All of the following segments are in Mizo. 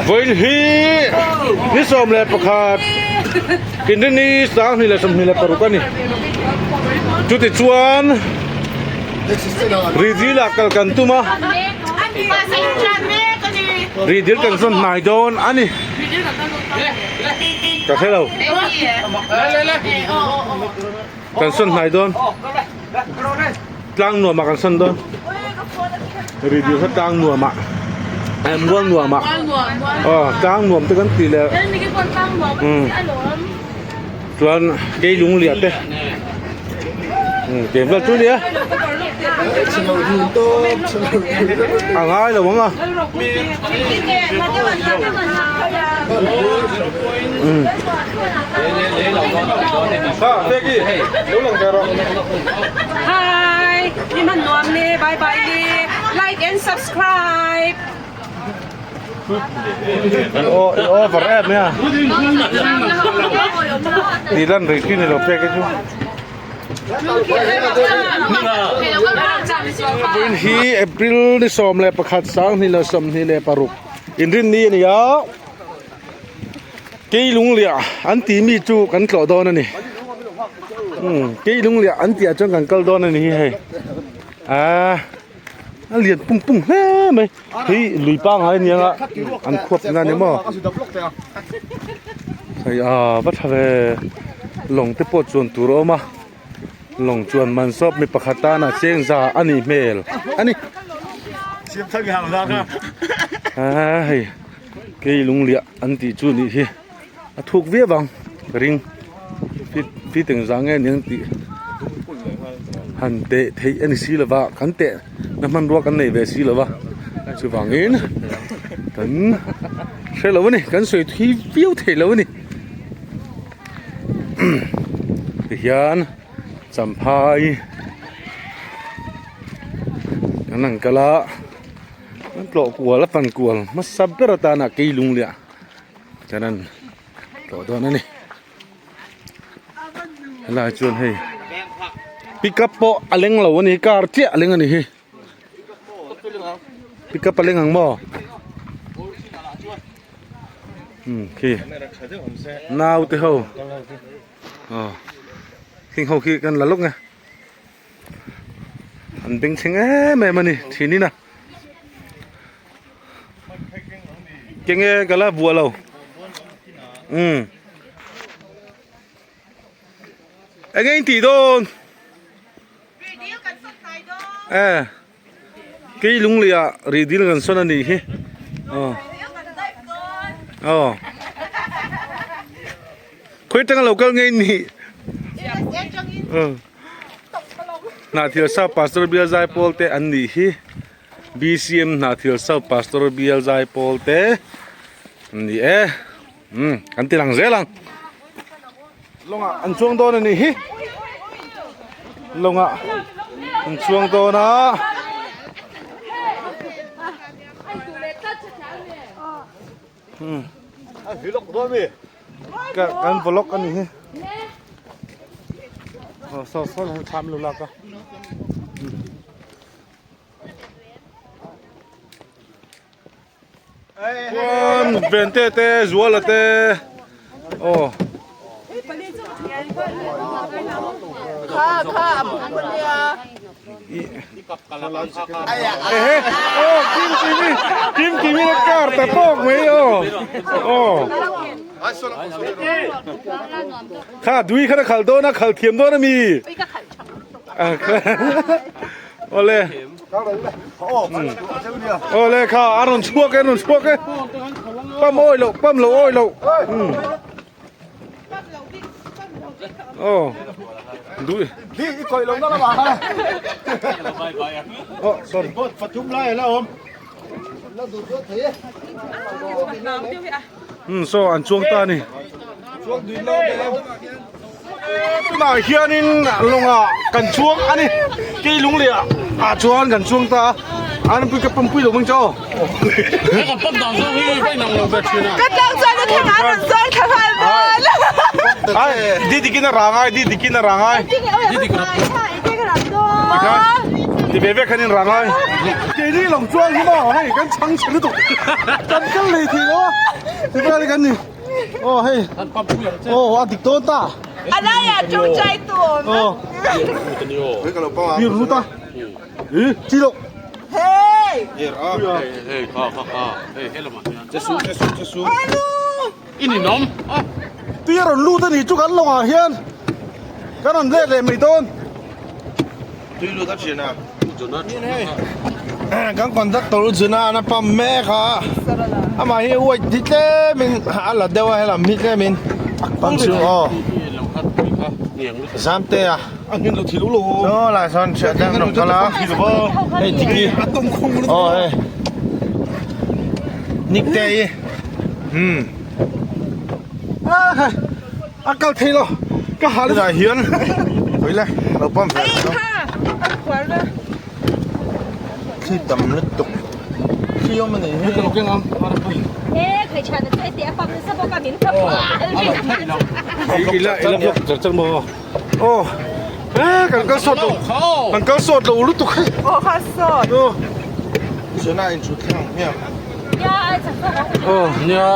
Vawiin hi ni 11 Inrini 2026 a ni. Chutichuan Ridil ah kal kan tum a, Ridil kan zawn hnai dawn a ni. Ka hre lo. Kan sawn hnai dawn. Tlang nuamah kan sawn dawn. Ridil kha tlang nuamah. Eh, mual nuamah. Aw, tlang nuam te kan ti leh. Hmm. Chuan kei lung liah te. Hmm, kem vel chu nia. A ngai lo ang a. Hmm. Hi, ni man nuam le, bye bye le, like and subscribe. I over em mai a. Ti lan rei khi ni lo pek chu. Vawiin hi April ni 11 2026 inrin ni a ni a. Keilungliah an tih mi chu kan tlawh dawn a ni. Umm Keilungliah an tih ah chuan kan kal dawn a ni hi hei. Aaa a lian pung pung hle mai. Hei lui pangngai a ni ang a an khuap na a ni maw. Hei aa va tha ve lawng te pawh chuan tur a awm a lawng chuan man sawp mi pakhat tana cheng za a nih hmel a ni. Aa hei. Kei lungliah an tih chu nih hi a thuk viau ang ka ring fi teng zah nge aniang tih han teh theih a ni si lova kan teh na hmanrua kan nei ve si lova chuvangin kan hre lo a ni kan sawi thui viau thei lo a ni tihian champhai kan han kal a. An tlawh kual a fan kual hmasa ber atana kei lungliah kan an tlawh dawn a ni helai chuan hei pickup pawh a leng lo a ni car chiah a leng a ni hi pickup a leng ang maw umm khi naute ho aw heng ho khi kan la lawk nge. An beng thleng em em a ni thinin a kenge ka la buah lo umm eng nge in tih dawn e kei lungleiah rih dil kan sawn a nih hi aw aw khawi atanga lo kal nge in nih. Hnahthial South Pastor Bial Zaipawl te an nih hi BCM Hnahthial South Pastor Bial Zaipawl te an ni e umm kan ti lang zel ang lawngah an chuang dawn a nih hi lawngah an chuang dawn a. Kan vlog a ni hi aw saw saw hei thlam lo lak a chuan vente te zuala te aw. Ehe aw kim kimi kim kimi na car ta tawk mai aw aw kha dui kha na khal dawn a khal thiam dawn ami awle awle kha a rawn chhuak e a rawn chhuak e pam awi loh pam lo awi loh. Oh. Dui. Di i koi lo na lama ha. Oh, sorry. Bot pathum lai la om. La du du thei e. Hmm, so an chuang ta ni. Chuang dui lo be. Tunah hianin lawngah kan chuang a ni. Kei lungleiah ah chuan kan chuang ta a. An pui ka pampui lo mang chaw. Ka tlang chuan a thang a rawn zawn thla nghal dawn. Ai, di dikin a rang ai, di dikin a rang ai. Di dik Ti ve ve khan in rang ai. Keini lawng chuang hi maw hei kan chhang chhe lutuk. Kan kal lei thei lo a. Vel kan ni. Aw hei. Aw a dik dawn ta. A laiah tawngtai tu awm a. Aw. Bir lut a. I chi loh. Hey! Hei kha kha kha hei he lamah hian. Che su che su che su. I ninawm a. Tui a rawn lut a nih chu kan lawngah hian kan rawn let leh mai dawn. Tui lut a thin a. Kan conductor u Juna an a pump mek a. Amah hi weight hi tlemin a la deuh a helam hi tlemin pump chhung aw. Zamte a. A hmin lo thil lo. Chaw lah sawn hriat deuh an rawn kal a. Hei Diki. Aw hei. Nikte i. Hmm. A kal thei lo. Ka hal. Tunah hian hawi le lo pump ve Ai kha a khuar na. Thli tam lutuk. Thli awm a nih hi. Ka lo keng ang. E khai chan chu ete a pam nasa bawk a min ka Ila ila block char char maw. Aw. E kan kal sawt lo. Kan kal sawt lo lutuk hei. Aw kha sawt. Aw. Zuna in thut thleng ang hmiang. Aw Nia.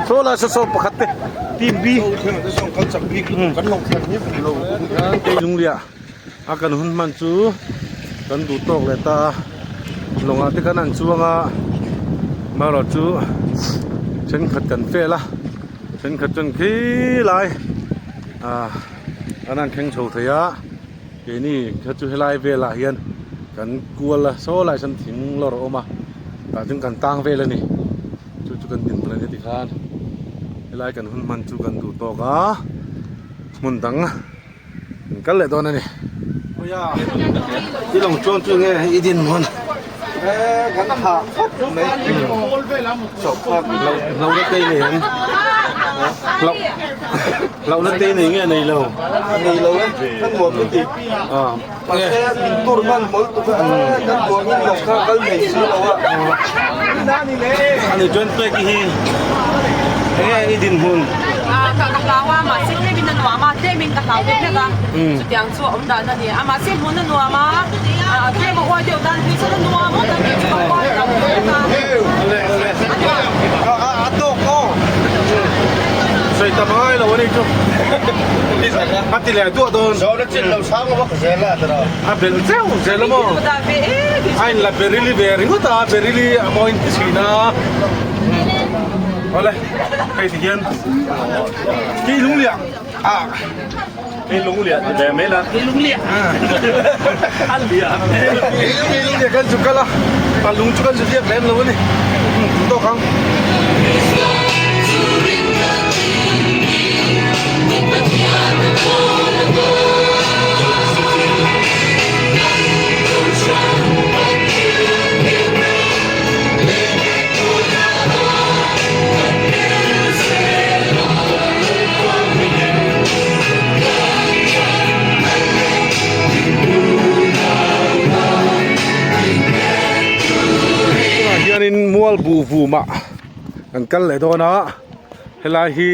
Saw lai saw saw pakhat te team B. Kan lo thleng hi lo. Kei lunglia a kan hun hman chu kan duh tawk leh ta a lawngah te kan han chuang a marawh chu thenkhat kan fel a thenkhat chuan khi lai ah an han thleng chho thei a. Keini kha chu helai velah hian kan kual a saw lai sawn thing lawr a awm a tah chuan kan tang vel a ni chu chu kan dinhmun a ni tikhan helai kan hun hman chu kan duh tawk a hmun dang kan kal leh dawn a ni. I lawng chuan chu nge i dinhmun kan hah khawp mai Hlauh na te nei ang hlauh hlauh na te nei nge nei lo nei lo e kan nuam ka ti mahse min tur hman mawlh tuk a kan nuam in lawng kha kal nei si lo a ani chuan pek hi enge i dinhmun ka hlau a mahse tlemin a nuam a tlemin ka hlau deuh hlek a chutiang chu a awm dan a ni a mahse hmun a nuam a tlem a uai deuh dan phei chuan a nuam ngawt ang tih chu ka uai lo hlek a. A tawk aw. Sawi tam angai lo a ni chu a ti leh duah dawn. Zawhna chin lo sang a vak zel a tiraw. A belh zeuh zel a maw. A in la berili ve ringawt a berili a maw in ti thin a. Awle hei ti hian kei lung liah a kei lung liah ti ve mai la. Kei lung liah a liah kei lung liah kan zu kal a a lung chu kan zu liak lem lo a ni duh tawk ang. Tunah hianin mual buh vumah kan kal leh dawn a helai hi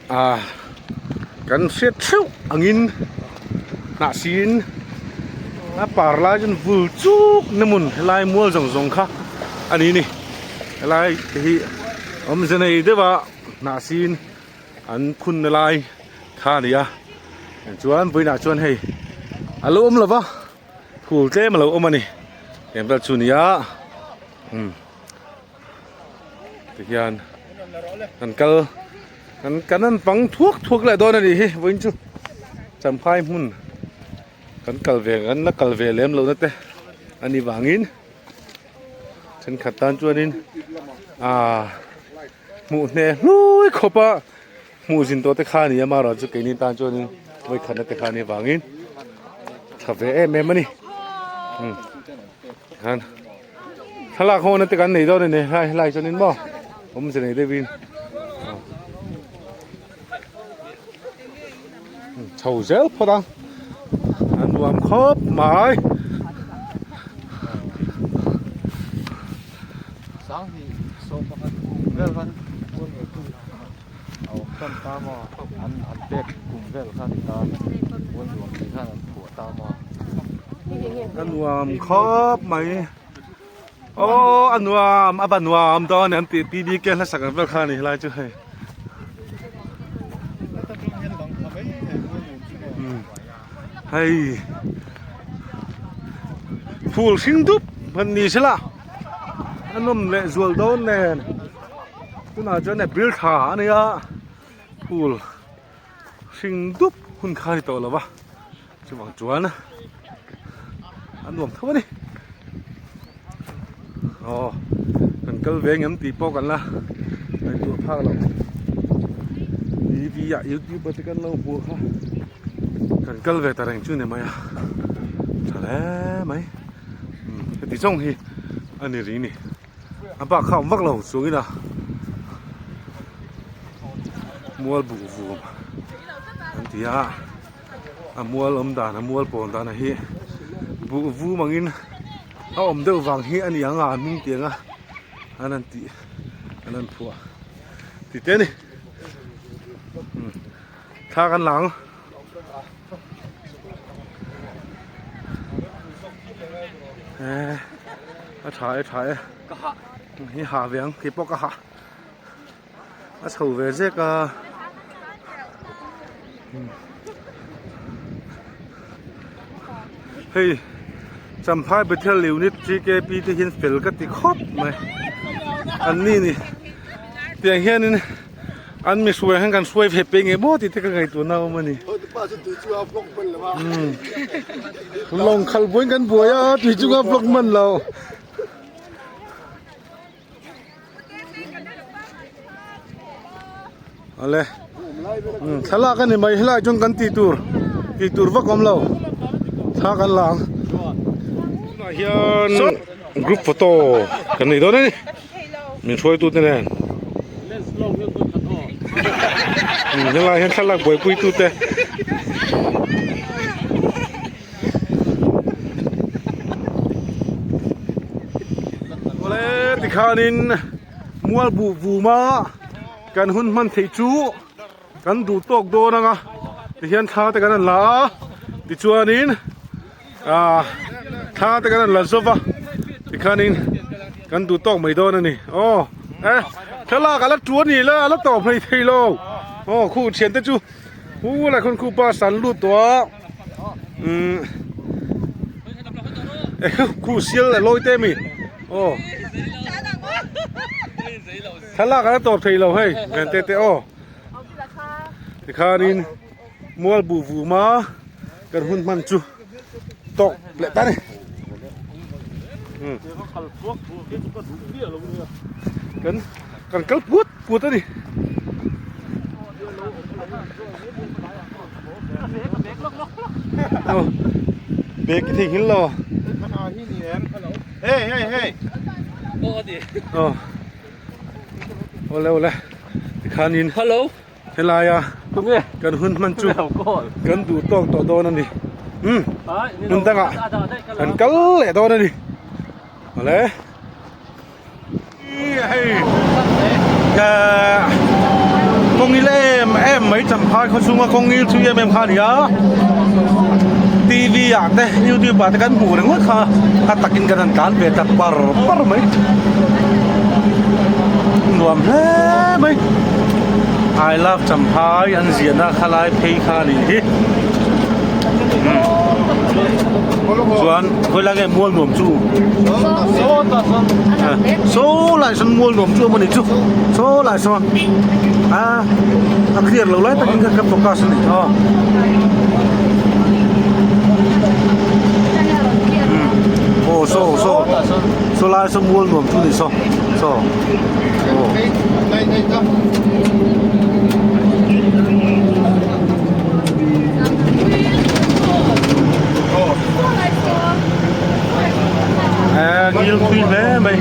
ah kan hriat theuh angin hnah siin a par lai chuan vul chuk na hmun helai mual zawng zawng kha a ni a ni helai te hi awmze nei deuh a hnah siin an phun na lai kha a ni a chuan vawiinah chuan hei a lo awm lo va phul tlem a lo awm a ni eng vel chu a ni a umm. Tihian kan kal kan kan an pang thuak thuak leh dawn a nih hi vawiin chu Champhai hmun kan kal ve kan la kal ve lem lohna te a nih vangin thenkhat tan chuanin aaa hmuh hneh hlui khawp a hmuh zin tawh te kha a ni a amaherawhchu chu keini tan chuanin vawikhatna te kha a nih vangin tha ve em em a ni umm tikhan. Thlalak ho na te kan nei dawn a ni helai helai chuanin maw awmze nei deuhin chho zel phawt ang a nuam khawp mai. A nuam khawp mai. Aw a nuam a va nuam dawn em tih PBK hla sak ang vel kha a ni helai chu hei. Hei phul hring dup han ni sela a nawm leh zual dawn nen tunah chuan april thla a nia phul hring dup hun kha a ni tawh lo va chuvang chuan a nuam tho a ni aw kan kal ve ngem tih pawh kan la ngaihtuah phak loh tv ah youtube ah te kan lo hmuh kha kan kal ve ta reng chu ni mai a tha hle mai heti zawng hi a ni ri ni a bak kha a awm vak lo chuangin a mual buk vum an ti a. A mual awm dan a mual pawn dan a hi buh vum angin a awm deuh vang hi a ni ang a hming tiang a an han tih an han phuah ti te a ni thla kan la ang. A tha e tha e hi ha ve ang keipawh ka ha. A chho ve zek a hei Champhai Bethel unit GKP te hian fel ka ti khawp mai an ni ni tiang hianin an mi hruai hian kan hruai ve peng nge maw tih te ka ngaihtuah na a awm a ni lawng khalh buaiin kan buai a tui chunga vlog hman lo. Awle thlalak a ni mai helai chuan kan tih tur tih tur vak awm lo thla kan la ang tunah hian group photo kan nei dawn a ni min hruaitu te nen helai hian thlalak buaipui tu te. Awle tikhanin mual buh vuma kan hun hman theih chu kan duh tawk dawn ang a tihian thla te kan han la a tichuanin ah thla te kan han la zawk a tikhanin kan duh tawk mai dawn a ni aw e thlalak a la tu a ni la a la tawp hlei thei lo aw khu thiante chu u la khawn khu bus an lut tawh a. Umm khu sial a lawi te mi aw thlalak an tawp thei lo hei ven te te aw tikhanin mual buh vuma kan hun hman chu tawk leh ta ni kan kan kal puat puat a ni. Bag i thei nghil lo. Hey hey hey. Oh. Ole ole. Tikhanin. Hello. Helaia kan hun hman chu kan duh tawk tawh dawn a ni. Um. Hmun dangah kan kal leh dawn a ni. Ole. Hei kawngil em em mai champhai khaw chhunga kawngil chu em em kha a ni a tv ah te youtube ah te kan hmuh ringawt kha a takin kan han tlan ve ta par par mai nuam hle mai I love champhai an ziahna khalai phei kha a nih hi. Chuan khawilai nge mual nuam chu saw lai sawn mual nuam chu a mawni chu saw lai sawn a a clear lo lai takin kha ka focus a ni aw aw saw saw saw lai saw mual nuam chu ni saw saw aw. Ngil thui hle mai.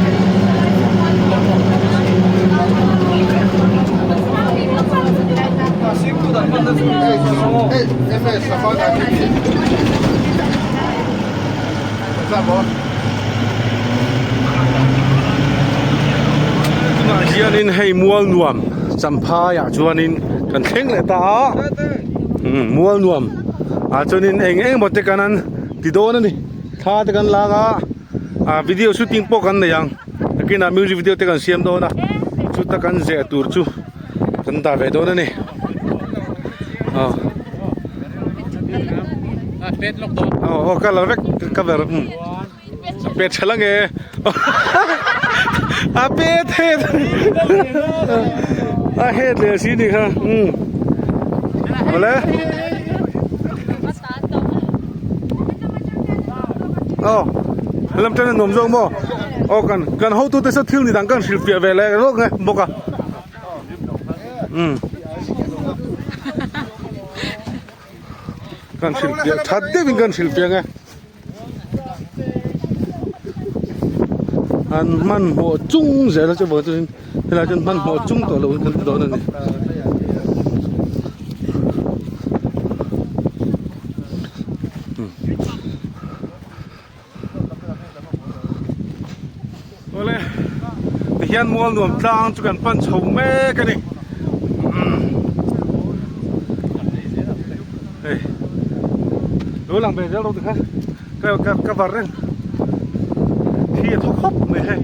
Tunah hianin hei mual nuam Champhai ah chuanin kan thleng leh ta a mual nuam ah chuanin eng eng emaw te kan an ti dawn a ni thla te kan lak a. Ah video shooting pawh kan nei ang nakinah music video te kan siam dawn a chuta kan zeh tur chu kan dah ve dawn a ni aw aw aw ka la vek ka ver um a pet tha la nge a pet het a het leh si ni kha um awle. Aw lam tan a nuam zawk maw aw kan kan hotu te saw thil ni dang kan hrilh fiah ve leh rawk nge bawk a um kan hrilh fiah that deuh in kan hrilh fiah nge an hmanhmawh chung zel a chuvang chuan helai chuan hmanhmawh chung tawh lo in kan ti dawn a ni. Awle tihian mual nuam tlang chu kan pan chho mek a ni hei lo lang ve zel rawh tikhan ka ka ka var reng thi a thaw khawp mai hei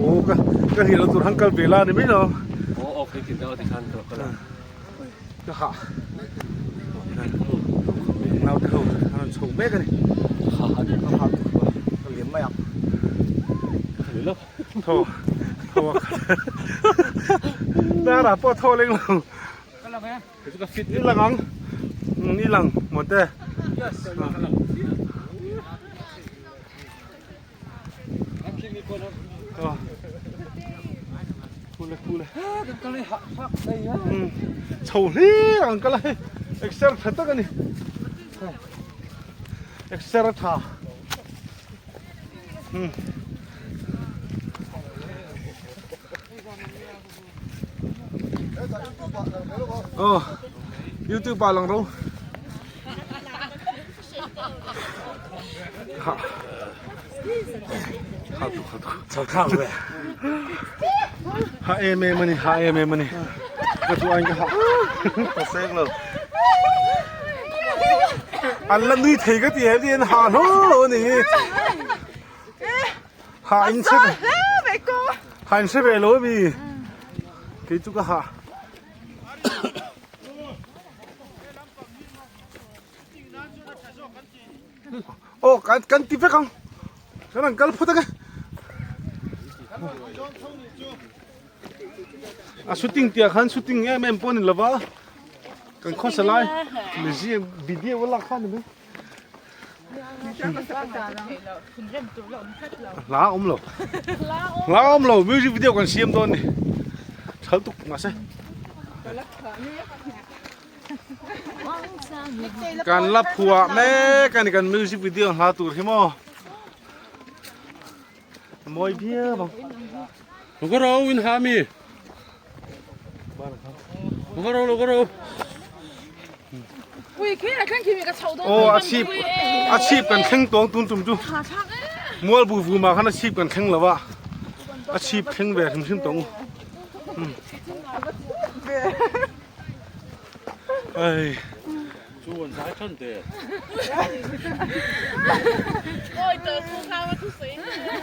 aw ka ka hriat loh tur han kal ve la ni mai lo. Ka hah naute ho an rawn chho mek a ni Ka liam mai ang. Thaw thaw a khat Darah pawh thaw leng lo. I lang ang i lang mawte. Chho hlir ang kal a hei exer tha tak a ni exer a tha aw youtube ah lang ro. Ha em em ani ha em em ani ka chu ain ka ha ka seng lo an la nui thei ka ti he ti an ha hlawm lo ani ha in se ha in se ve lo ami kei chu ka ha Aw kan kan ti vek ang kan an kal phut ang e a shooting tia khan shooting em em pawh a ni lova kan khawsa lai museum video a lak kha a ni mai hla a awm lo hla a awm lo music video kan siam dawn a ni thal tuk mahse. Kan la phuah mek a ni kan music video hla tur hi maw a mawi viau ang. Lo ro in ha mi. Lo ro lo ro. Aw a chhip a chhip kan thleng tawng tun tum chu mual bu vum ah khan a chhip kan thleng lo a a chhip thleng ve hrim hrim tawng u. Ai.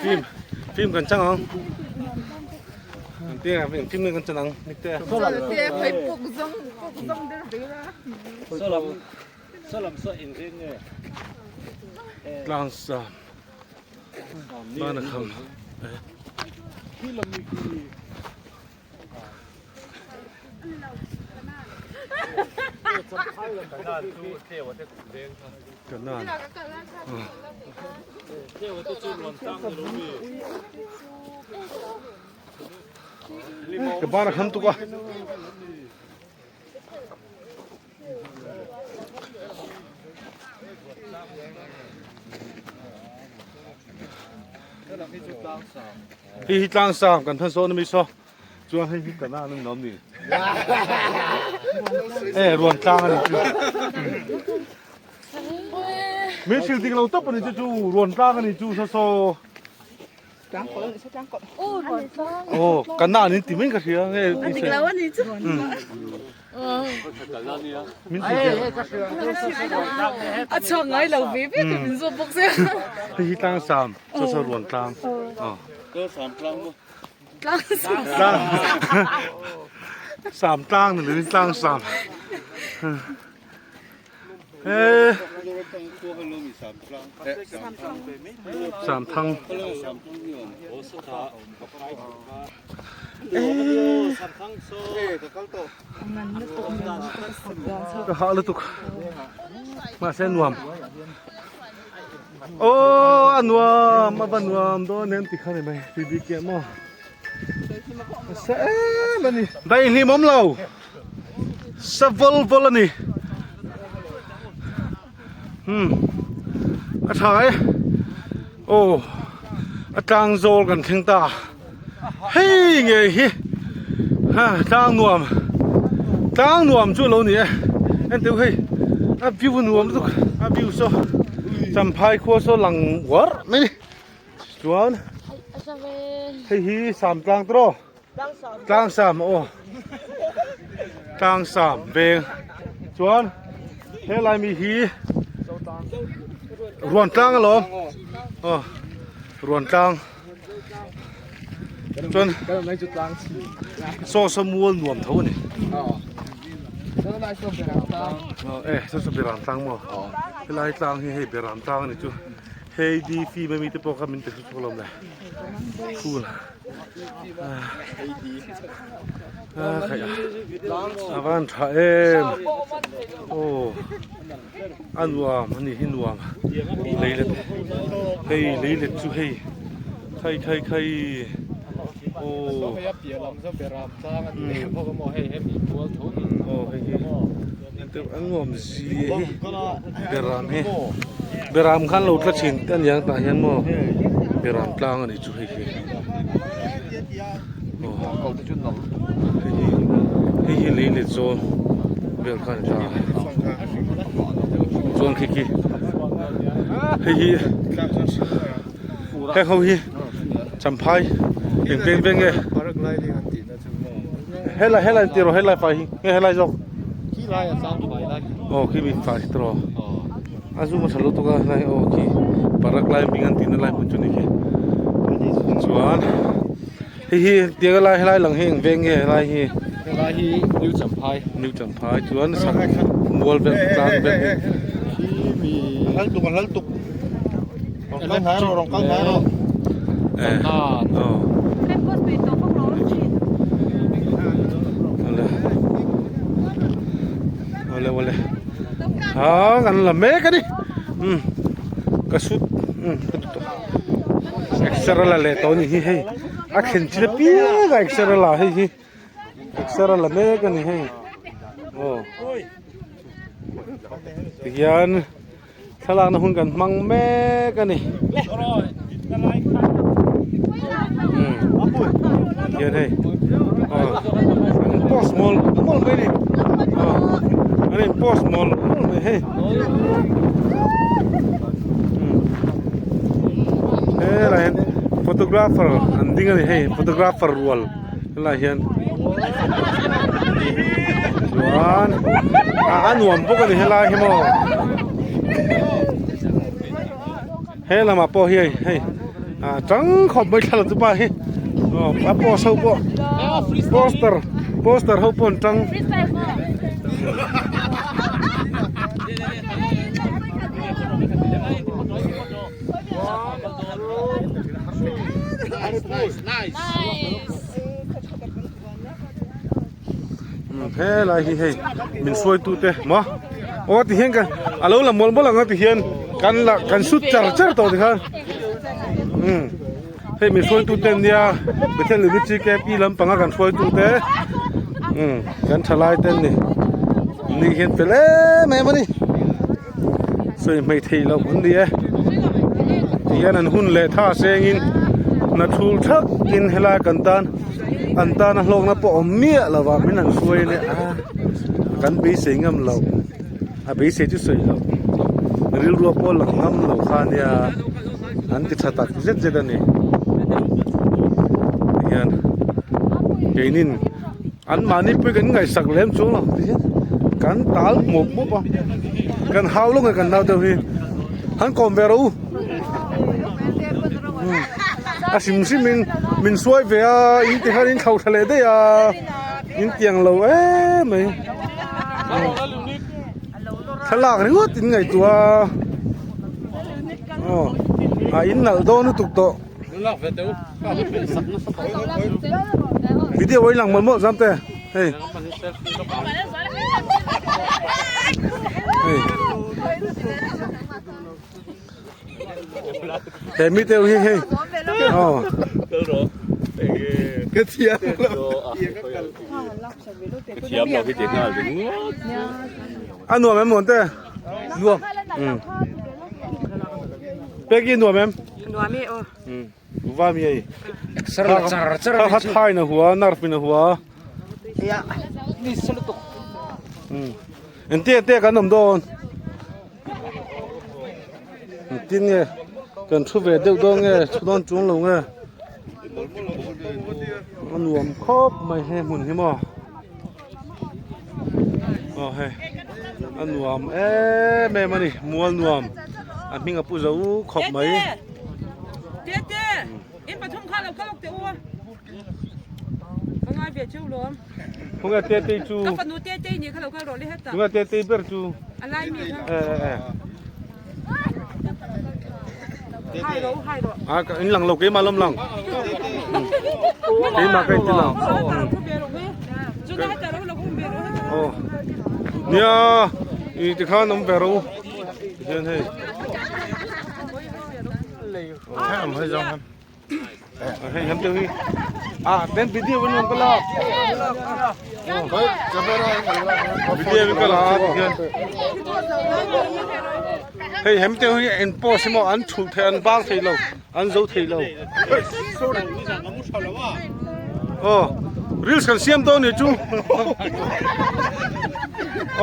Phim phim kan chang ang. Kan te phim kan chang ang nikte. Tlang sam. Mana kham. Kanan. Ka bara kham tuk a. Hi hi tlang sang kan than sawn ami saw chuan hei hi kana an awm ni e ruan tlang ani chu min sil dik lo tawp ani chu chu ruan tlang ani chu saw saw Aw kana an in ti mai ka hria nge. Min ti vel. A chhuak ngai lo ve ve tur min zawt bawk sia. Hei hi tlang sam, chaw chaw ruan tlang. Tlang sam tlang maw? Tlang sam. Tlang sam tlang ni lovin tlang sam. He sam thang. Ka hah lutuk mahse a nuam aw a nuam a va nuam dawn em tikha ni mai tui bik chiah maw nasa em a ni daihlim awm lo sa vawl vawl a ni umm a tha e aw a tlang zawl kan thleng ta hei ngei hi ha tlang nuam tlang nuam chu alo ni e enteu hei a view nuam lutuk a view saw champhai khua saw lang uar mai ni chuan hei hi sam tlang tawh tlang sam aw tlang sam veng chuan helai mi hi ruan tlang alawm aw ruan tlang chuan saw saw mual nuam tho ani e saw saw beram tlang maw helai tlang hi hei beram tlang ani chu hei di fim ami te pawh kha min pe chhuak lo le phul. A van tha em aw a nuam a ni hi nuam lei let hei lei let chu hei khai khai khai aw aw hei hi a nuam zia hi beram hi beram khan lo tla thin te a niang tah hian maw beram tlang a nih chu hei hi aw hei hi hei hi lei let zawn vel kha a ni ta chuan khi khi hei hi heng ho hi champhai eng veng veng nge. Helai helai an ti rawh helai fai hi nge helai zawk khi lai a chang fai lai khi aw khi mi fai khi tawh a zoom a tha lutuk a helai aw khi paragliding an tihna lai hmun chu ni khi chuan hei hi tiang a lai helai lang hi eng veng nge helai hi helai hi new champhai new champhai chuan sak mual vel tlang vel hi khi mi hal tuk hal tuk Rawn kal hnai rawh, rawn kal hnai rawh. Awle awle ha kan la mek ani um ka sut um ka duh tawh exer a la leh tawh a ni hi hei a thlen chin apiang a exer a la hei hi exer a la mek ani hei aw tihian. Thlalakna hun kan hmang mek a ni. Hian hei an in post mawl mawl mai a ni an in post mawl mawl mai hei helai hian photographer an ding a ni hei photographer rual helai hian chuan a nuam bawk a ni helai hi maw he lamah pawh hi hei ah tang khawp mai thla la chu pa hi aw a post ho pawh poster poster ho pawh an tang. Helai hi hei min hruaitu te maw aw ti hian ka a lo la mual mual ang a ti hian kan la kan sut char char tawh ti khan umm hei min hruaitu te an nia Bethel Unit GKP lampanga kan hruaitu te umm kan thalai te an ni ni hian fel em em a ni. Sawi hmei theih loh an ni e tihian an hun leh tha sengin hna thul thak in helai kan tan an tana hlawkna pawh awm miah lo ah min han hruai ania a kan beisei ngam loh a beisei chu sawi loh rilru pawh lang ngam lo kha ania an ti tha tak zet zet a ni tihian keinin. An mahni pui kan ngaihsak lem chuang lo ti hian kan tal hmup hmup a kan hau lawk nge kan nau deuh hi han kawm ve rawh u a hrim hrim in min hruai ve a in ti khan in thlo tha leh daih a in tiang lo em mai thlalak ringawt in ngaihtuah a aw a in nalh dawn lutuk tawh. Video in lang mawlh mawlh zam te hei hei he mi te hi hei aw Ka thiam lo. Ka thiam lo hi ti nghal ringawt. A nuam em muan te nuam Peki nuam em Nuam e aw. Va mi ei. Sar la char char Ha thai na hua narf in hua. Ya. Ni salutuk. En te te kan awm dawn. Tin nge kan thu ve deuh dawn nge thu dawn chung lo nge. A nuam khawp mai he hmun hi maw. Aw hei a nuam em em a ni mual nuam a hming a pu zo khawp mai. Tete in pathum kha lo kal awk teh u a ka ngai ve cheu lawm. Khawng tete chu ka fanu tete ni kha lo kal rawh le hetah. Tunge tete ber chu a lai mi kha. E e e. Hai ro hai ro. A ka in lang lo keimah lawm lang. Keimah ka in ti lang. Aw. Nia i tikhan awm ve ro. Hian hei. Hei hem te hi. Ah, ben video kan ka lak. Video kan ka lak hian. Hei hem te hi en post emaw an thulh thei an bang thei lo an zo thei lo. Aw reels kan siam dawn ni chu.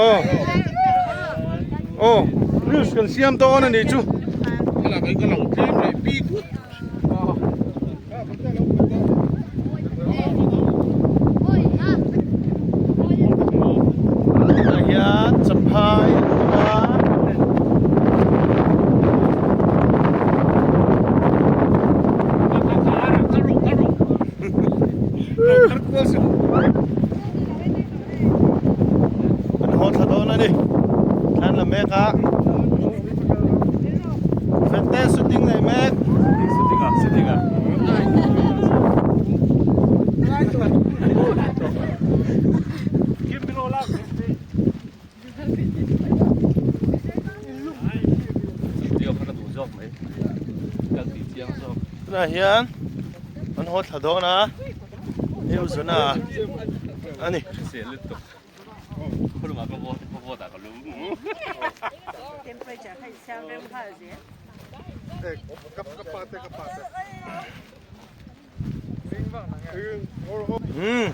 Aw aw reels kan siam dawn a ni chu. Tah hian champhai an awm a. An haw thla dawn a ni. Thlan la mek a. Fete shooting nei mek. Shooting a, shooting a. Tunah hian an haw thla dawn a hei u Zuna a ni. Umm.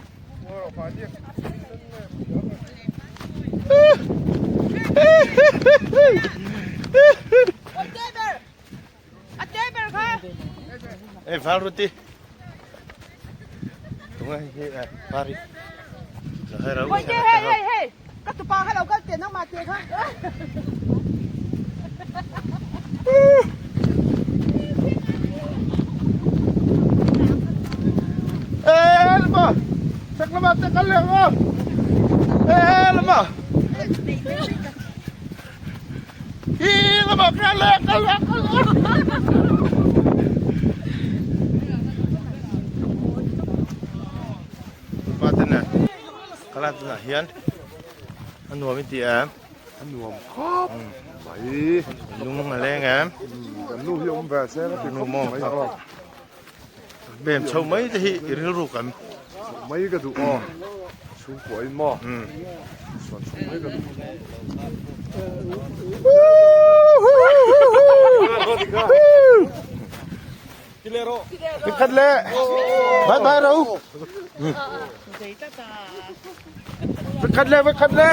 Ei val ruti. Tunga hi hi eh pari. Hei rau. Hei hei hei hei. Ka tupa kha lo kal te nang ma te kha. Eh lama. Chak lama chak kal leh ang. Eh lama. Hi lama kal leh kal leh kal leh. Pa te nen kala tunah hian a nuam i ti em? A nuam khawp mai. Lung a leng em? Kan nu hi awm ve se ka ti khawp mai aw. Bem chho mai te hi i rilru kan. Chho mai ka duh aw. Chhungkua in maw? Chuan chho mai ka duh. Khat le bye bye ro. Khat le khat le.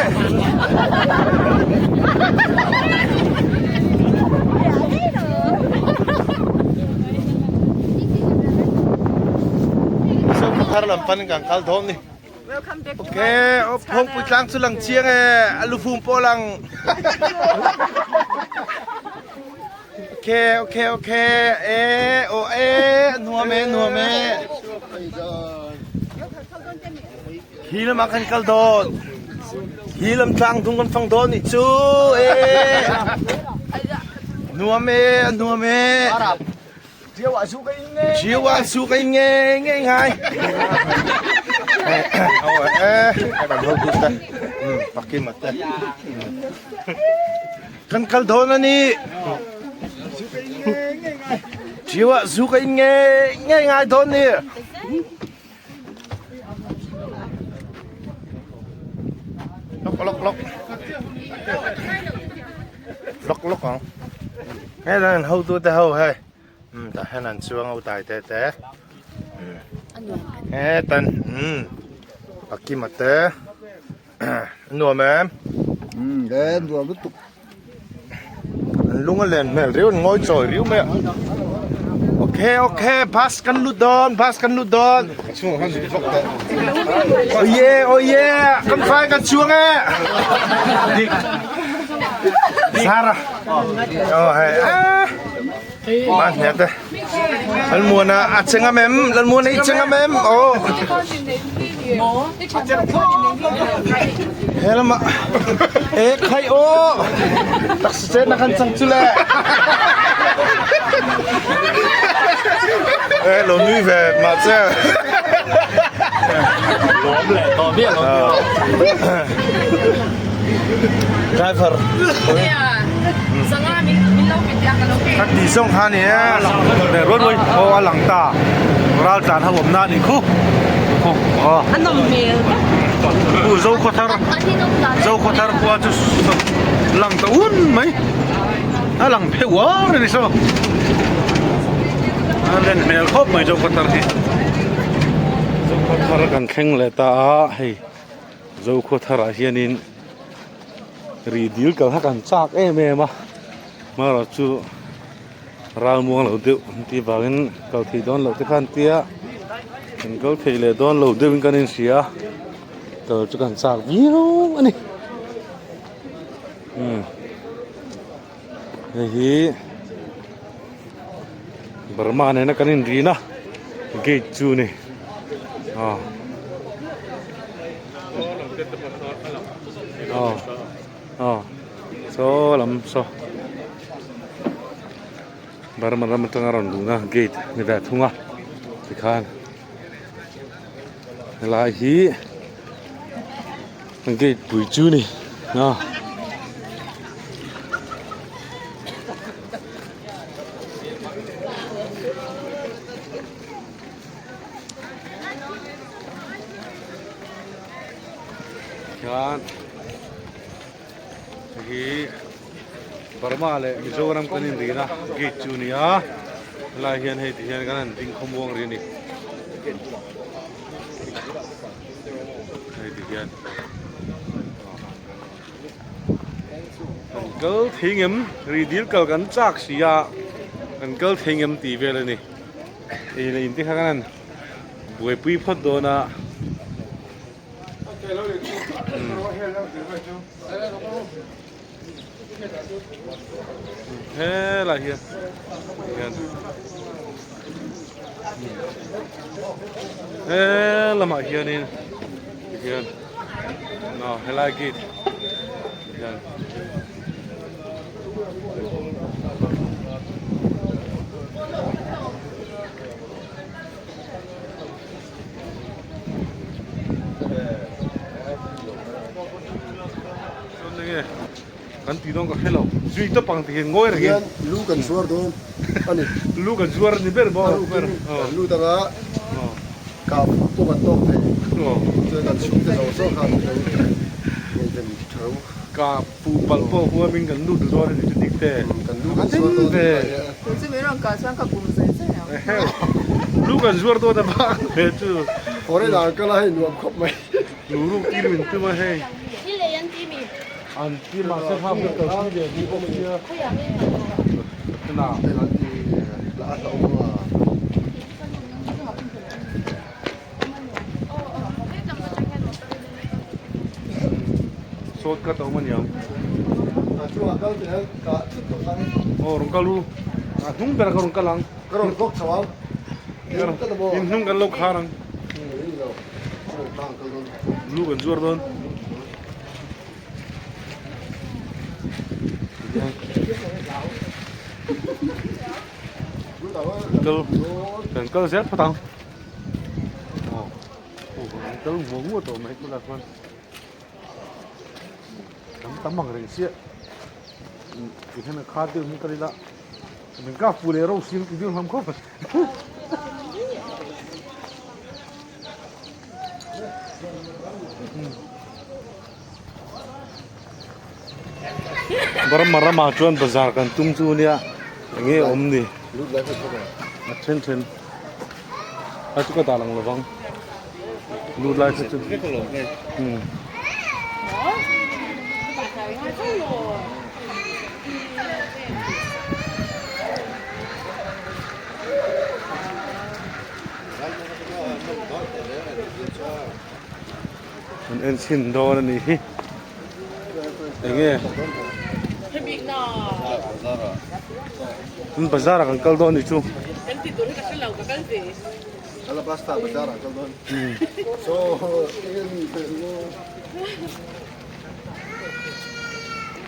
So thar lam pan kan kal dawn ni. Ok, Phawngpui tlang chu lang chiang e, a lufum pawh lang. Ok, ok, ok, e, o e, nuam e, nuam e. Hi lam ah kan kal dawn. Hi lam tlang dung kan fang dawn nih cu. E. Nuam e, nuam e. Chiu ah su ka in nge nge ngai. Eh, kan ho tu te. Pakim te. Kan kal dawn ani. Chiu ah zu ka in nge nge ngai dawn ni. Lok lok lok. Lok lok ang. He dan ho tu te ho hei. Um tah hian an chuang ho tai te te. He tan um Pakima te nuam em. Um e nuam lutuk. An lung a len hmel riau an ngawi chawi riau mai a. Ok ok bus kan lut dawn bus kan lut dawn. Oh yeah oh yeah kan fai kan chuang e. Dik. Zara. Oh hei. Man hne te. Lalmuana a chengam em? Lalmuana i chengam em? Oh. He lama e khai o. Taksa che na kan chang chu le. E lo nui ve ma che. Lawm le to bia lo. Driver. Ka ti zawng kha ni e. Ruat ruai aw a lang ta ral tlan ho awm na a nih khu aw A nawm hmel u Zokhawthar Zokhawthar khua chu lang ta un mai a lang pheuh uar a ni saw a len hmel khawp mai Zokhawthar hi Zokhawthar kan thleng leh ta a hei. Zokhawtharah hianin ri dil kal kha kan chak em em a hmarawh chu ral muang lo deuh an tih vangin kal thei dawn loh te kha an tia kan kal thei leh dawn lo deuhin kan inhria kal chu kan chak viau a ni umm hei hi Burma nena kan inrin a gate chu a ni aw aw aw saw lam saw Burma ram atanga rawn luhna gate ni ve thung a tikhan helai hi gate pui chu a ni a. Khian hei hi Burma leh Mizoram kan inrina gate chu a ni a helai hian hei ti hian kan han ding khawmuang rih a ni hei ti hian. Kan kal thei ngem ri dil kal kan chak si a kan kal thei ngem tih vel a ni ei leh in te kha kan han buaipui phawt dawn a helai hian hian he lamah hianin tikhian aw helai gate hian chuan enge kan tih dawn ka hre lo zui tawp ang tihian ngawi reng in lu kan zuar dawn a ni lu kan zuar a ni ber maw ber lu danga kah pawh kan tawk thei chuan kan chhungte zawng zawng kha an lo ngei them tha u kah fuh palh pawh huamin kan lut dawn a ni chu dik te kan lu kan zuar dawn ve chu min rawn kah chuan ka bum zai zai ang lu kan zuar dawn a bang ve chu foreigner kala hei nuam khawp mai lu ruk tir min tum a hei an ti mahse kha ka kal pui ve duh bawk sia Shortcut a awm a niang. Aw rawn kal u. A hnung berah ka rawn kal ang. In hnung kan lo khar ang. Lu kan zuar dawn. Kal kan kal zel phawt ang. Aw kan kal nguah nguah tawh mai tunah chuan. Tam tam ang reng chiah ti hian a khar deuh hi ka ila min kap fu leh ro sim ti deuh hlawm khawp mai. Burma ramah chuan bazar kan tum chu nia enge awm ni a then then a chu ka dah lang lovang. Lut lai kha chu umm an en chhin dawn a nih hi enge an bazar ah kan kal dawn a nih chu. Alabasta bazar ah kal dawn. So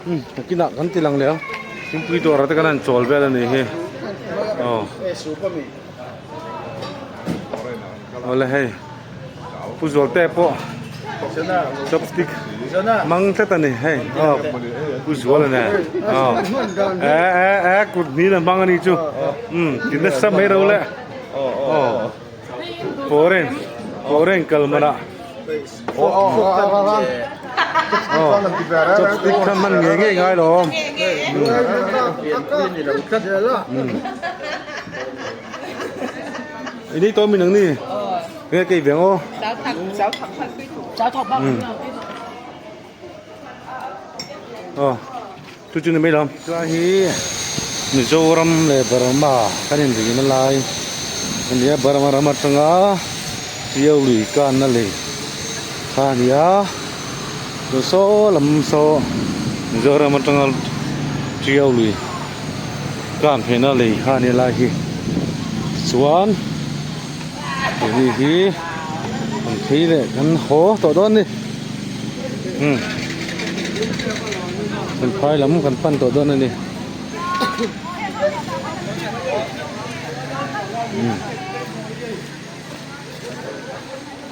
Um nakinah kan ti lang leh a thingpui dawrah te kan han chawl vel a nih hi aw awle hei Pu Zualte pawh chopstick mang tlat a ni hei aw Pu Zuala nen aw e e e kut hnih la hmang a nih chu um ti nasa mai ro le. Aw foreign foreign kal mana aw chopstick kha hman ngei ngei ngai lo awm ini to min ang ni nge kei veng aw aw Chu chu ni mai lo. Tlai hi Mizoram leh Burma kan inrihna lai a ni a, Burma ram atanga Tiau lui kanna lei kha a ni a, chu saw lam saw Mizoram atanga Tiau lui kan pheina lei kha a ni lai hi chuan hei hi an phei leh kan haw tawh dawn a ni. Umm kan phai lam kan pan tawh dawn a ni umm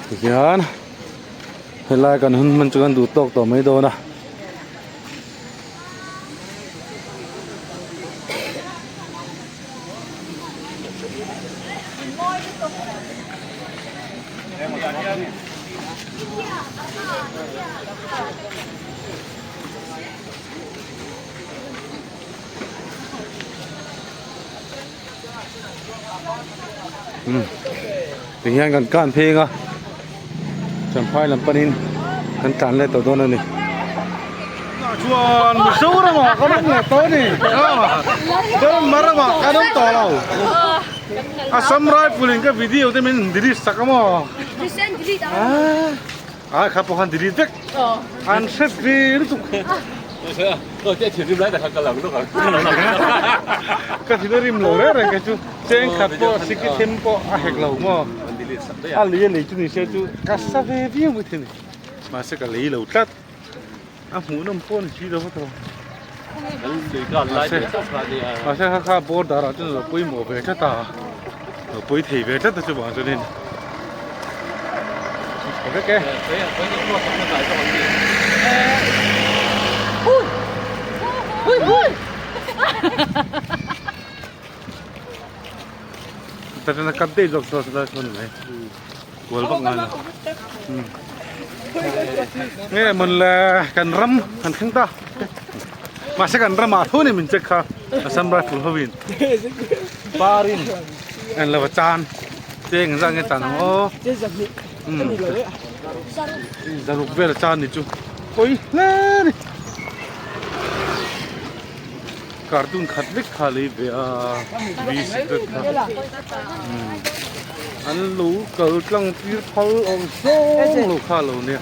tihian helai kan hun hman chu kan duh tawk tawh mai dawn a. Ti hian kan kan pheng a champhai lam panin kan tlan let tawh dawn a ni. Chuan Mizoram ah kan awm leh tawh a ni Burma ramah kan awm tawh lo Assam Rifle in ka video te min delete sak a maw a kha pawh khan delete vek an hre ve lutuk ka thin a rim lo reng reng kei chu cheng khat pawh sikhi them pawh a hek lo maw a lei a lei chu ni se chu ka sa ve viau mai thei a ni mahse ka lei lo tlat. A hmuhnawm pawh a ni si lo va tawh. Mahse kha kha border ah chuan a lo pawimawh ve tlat a, lo pawi thei ve tlat a chuvang chuanin a tha vek e. Tah cut daih zawk saw saw saw ni mai. Kual vak ngai lo. Nge mun le kan ram kan thleng ta. Mahse kan ramah tho ni min check kha Assam Rifle hovin. Parin en lo chan cheng zan nge chan ang aw. Zaruk vel chan ni chu. Poi hle ni. Cartoon khat lek kha lei ve a. V cigarette kha. An lo kal tlang tir phal awm zawng lo kha lo nia.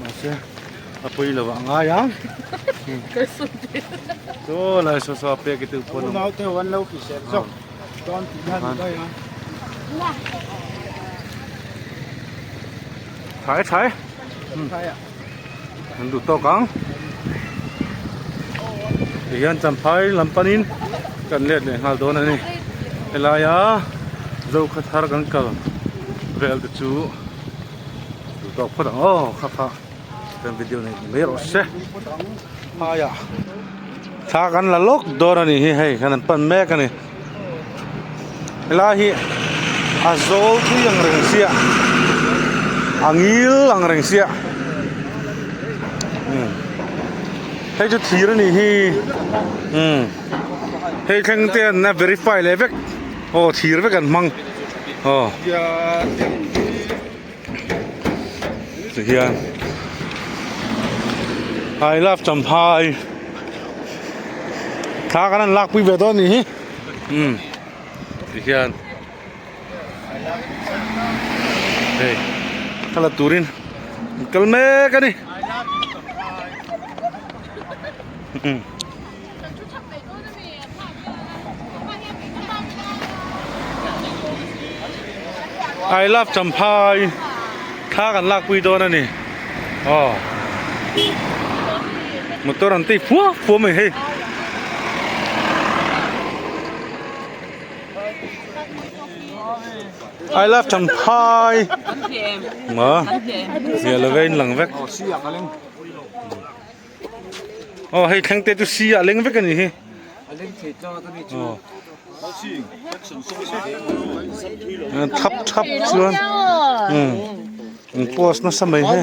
Mahse a pawi lo ah ngai ang. Chaw lai saw saw a pek i tel pawn ang. Thai thai. An duh tawk ang. Tihian Champhai lam panin kan let leh nghal dawn a ni. Helaia Zokhaw thar kan kal vel te chu duh tawk phawt ang aw kha kha kan video nei mai rawh se. Phaiah thla kan la lawk dawn a ni hi hei kan pan mek a ni. Helai hi a zawl tui ang reng sia a ngil ang reng sia umm hei chu thir a nih hi umm hei thleng te an verify leh vek aw thir vek an hmang aw tihian I love Champhai thla kan han lakpui ve dawn nih hi umm tihian hei thla la turin an kal mek a ni umm. I love Champhai thla kan lakpui dawn a ni aw motor an tei fua fua mai hei I love Champhai ma zia lo ve in lang vek. Aw hei thleng te chu si ah leng vek a ni hi. Aw. Thap thap chuan umm an post nasa mai he.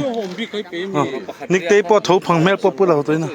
Niktei pawh tho phang hmel pawh pu lo tawh in a.